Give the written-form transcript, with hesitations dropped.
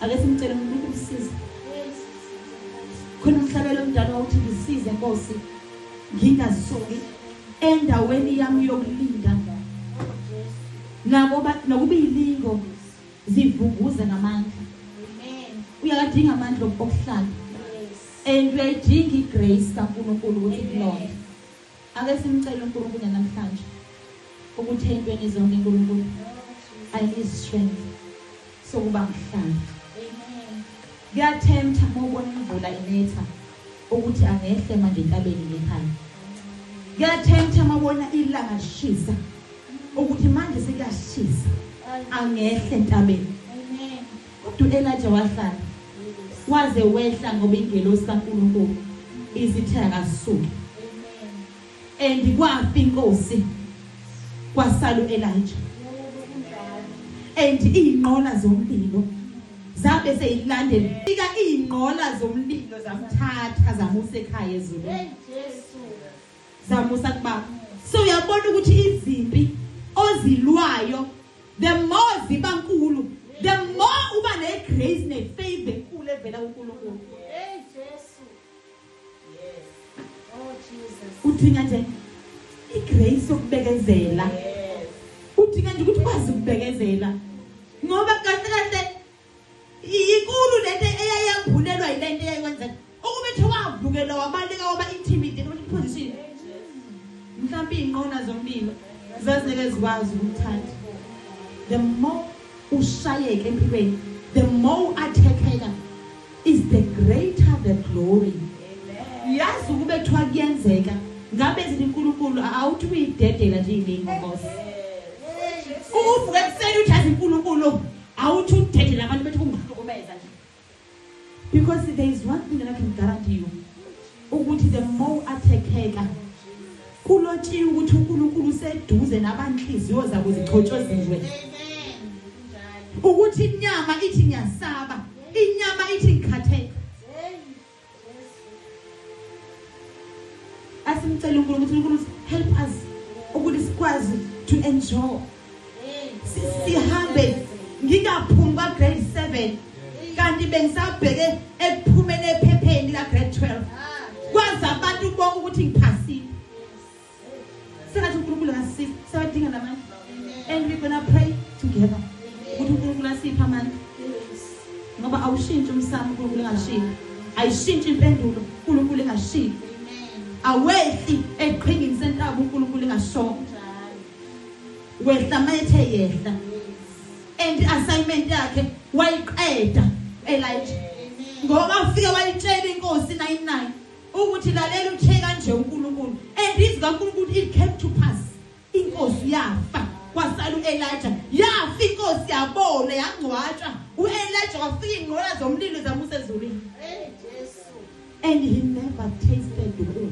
Ake simcele uNkulunkulu usize. Khona umhlabelo omdala wawuthi ngisize Nkosi ngingasuki endaweni yami yokulinda. Nakuba nokuba ilingo zivunguza ngamandla. Amen. Uyakadinga amandla okuhlala. Yes. And uyayidinga igrace kaNkulunkulu ukuthi ikulonde. Ake simcele uNkulunkulu namhlanje ukuthi entweni zonke uNkulunkulu I need strength sokuba ngihlale. Amen. Kuyathemtha uma ubona imvula inetha ukuthi angehle manje entabeni ngekhaya. Kuyathemtha uma ubona ilanga lishisa ukuthi manje sekuyashisa angehle entabeni. Amen. Kodwa uElijah wahlala waze wehla ngoba ingelosi kaNkulunkulu isithe akasuke. Amen. And kwafa inkosi kwasala uElijah. Yebo kunjalo. And izinqola zomlilo zabe seyilandela fika izinqola zomlilo zamthatha zamusa ekhaya ezulwini. Hey Jesu. Zamusa kubaba. So uyabona ukuthi izimpi ozilwayo the more ziba nkulu, the more uba ne grace ne favor enkulu evela kuNkulunkulu. Hey Jesu. Yes. Oh Jesus. Udinga nje igrace yokubekezela. Yes. Udinga nje ukuthi ukwazi ukubekezela. Ngoba kahle kahle inkulu lento eyayambulelwa yilento eyayikwenzeka. Ukube ethe wavukela wabaleka waba intimidated with position. Mhlawumbe inqona zomlilo zazingeke zikwazi ukumthatha. The more ushayeke empilweni, the more attackeka is the greater the glory. Amen. Yazi ukube kuthiwa kuyenzeka ngabe zithi uNkulunkulu awuthi uyidedela nje ilingo Nkosi. Yes. Ukuvuka ekuseni uthi yazi uNkulunkulu awuthi udedela abantu bethu kungihlukumeza nje. Because there is one thing that I can guarantee you ukuthi the more attackeka kulotshiwe ukuthi uNkulunkulu useduze nabanhliziyo zabo zichotshoziwe. Amen. Kunjalo. Ukuthi inyama ithi ngiyasaba, inyama ithi ngikhathele. Hey Jesu. Asimcela uNkulunkulu ukuthi uNkulunkulu help us ukuthi sikwazi to endure. Hey. Sihambe ngingaphumi kwa grade 7 kanti bengisabheke ekuphumeni ephepheni la grade 12. Ah. Kwazi abantu bonke ukuthi ngiphasile. Yes. Sengathi uNkulunkulu angasisiza, siyadinga namandla. Amen. And we're going to pray together ukuthi uNkulunkulu asiphe amandla. Yes. Ngoba awushintshi umsamo uNkulunkulu engashintshi. Ayishintshi impendulo uNkulunkulu engashintshi. Amen. Awehli eqhingini sentaba uNkulunkulu engashongo. Kunjalo. Wehla mayethe yehla. Yes. And assignment yakhe wayiqeda Elijah. Amen. Ngoba ufike wayitshela inkosi 99 ukuthi lalela uthe kanje uNkulunkulu. And izwi kaNkulunkulu it came to pass. Inkosi yafa kwasala uElijah. Yafa inkosi yabona yangcwatshwa. uElijah wafika inqola zomlilo zamusa ezulwini. Hey Jesu. And he never tasted ukufa.